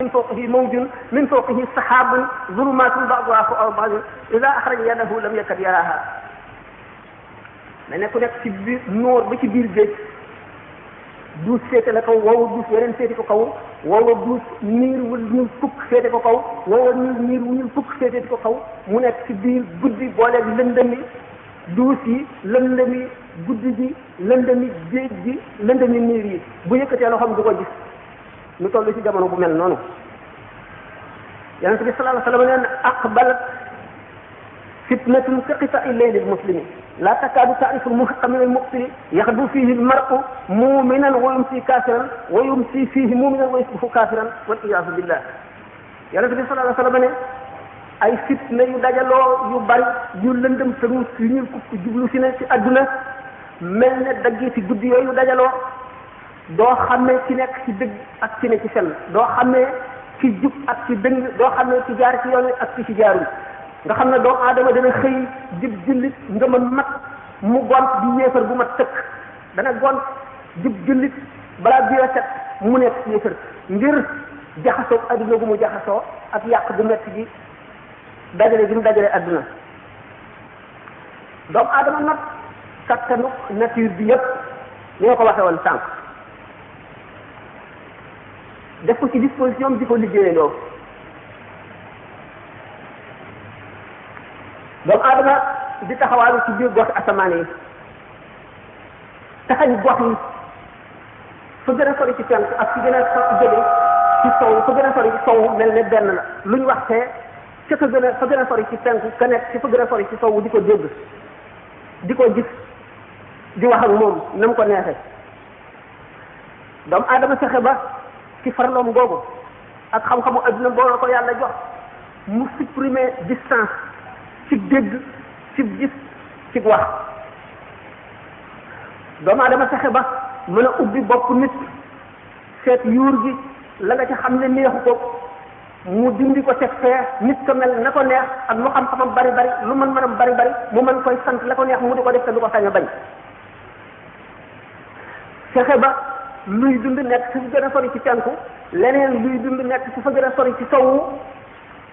min fawqihi mawjun min fawqihi sahabun zulumatun ba'duha fawqa ba'din idha akhraja yadahu lam yakad yaraha. mais ne ku nekk ci biir noor ba ci biir géej duus féete la kaw wow duus yeneen féete ko kaw wow duus niir wu ñuul fukk féete ko kaw wow niir wu ñuul fukk féete ko kaw mu nekk ci biir guddi booleeg lëndëmi duus yi lëndëmi guddi gi lëndëmi géej gi lëndëmi niir yi bu yëkkatee loxoom du ko gis ñu toll ci jamono bu mel noonu. yonent bi sallallahu alayhi wa sallam nee na aqbalat fitnatun ka qita'i layli muslimi la takadu ta'rifu al-muhiqqa min al-muqtili yaghdu fihi al-mar'u mu'minan wa yumsi kafiran wa yumsi fihi mu'minan wa yusbihu kafiran wal iyyazu billah. yonent bi sallallahu alayhi wa sallam ne ay fitna yu dajaloo yu bari yu lëndëm tëru yu ñuul kukk jublu si ne ci àdduna mel ne daggi ci guddi yooyu dajaloo doo xamee ci nekk ci dëgg ak ci ne ci sell doo xamee ci jub ak ci dëng doo xamee ci jaar ci yoon ak ci jaarul nga xam ne doomu aadama dana xëy jub jullit nga ma mat mu gont di yéefar bu mat tëkk dana gont jub jullit balaa biir set mu nekk yéefar ngir jaxasoo adduna gu mu jaxasoo ak yàq bu metti gi dajale gi mu dajale adduna. doomu aadama nag kattanu nature bi yëpp ni nga ko waxee woon sànq def ko ci disposition di ko liggéeyandoo. doomu aadama di taxawaalu ci biir gox asamaan yi taxañ gox yi fa gën a sori ci penk ak fi gën a jóge ci sow fa gën a sori ci sow mel ne benn la lu ñu waxtee ca fa gën a sori ci penk ka nekk ci fa gën a sori ci sow di ko dégg di ko gis di wax ak moom na mu ko neexee. doomu aadama fexe ba ci farloom googu ak xam-xamu adduna boo la ko yàlla jox mu supprimer distance ci dégg ci gis ci wax. doomu aadama fexe ba mën a ubbi bopp nit seet yuur gi la nga ci xam ne neexu ko mu dindi ko teg fee nit ko mel na ko neex ak lu xam-xamam bari bari lu mën bari bari mu mën koy sant la ko neex mu di ko def te du ko sañ a bañ. fexe ba luy dund nekk ci fa gën a sori ci penku leneen luy dund nekk ci fa gën a sori ci sowu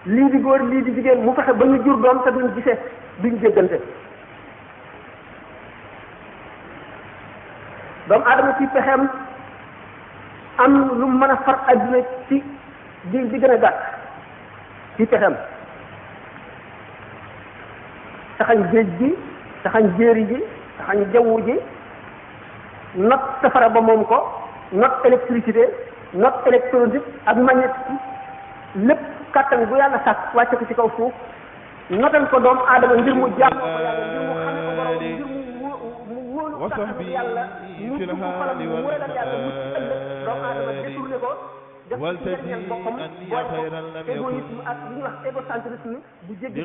lii di góor lii di jigéen mu fexe ba ñu jur doom te duñ gisee duñ jéggante. doomu aadama ci pexeem am lu mën a far adduna ci di gën a gàtt ci pexeem taxañ géej gi taxañ jéeri ji taxañ jaww ji not safara ba moom ko not électricité not électronique ak magnétique lépp kàttan bu yàlla sàkk wàcce ko ci kaw suuf notal ko doomu aadama ngir mu jàmm ko yàlla ngir mu xame ko borom ngir mu wóolu kàttan yàlla mu dugg xolam mu wóolal yàlla mu ci ëllëg doomu aadama détourné ko def ci njëriñal boppam boole ko égoïsme ak li ñuy wax égocentrisme bu jéggi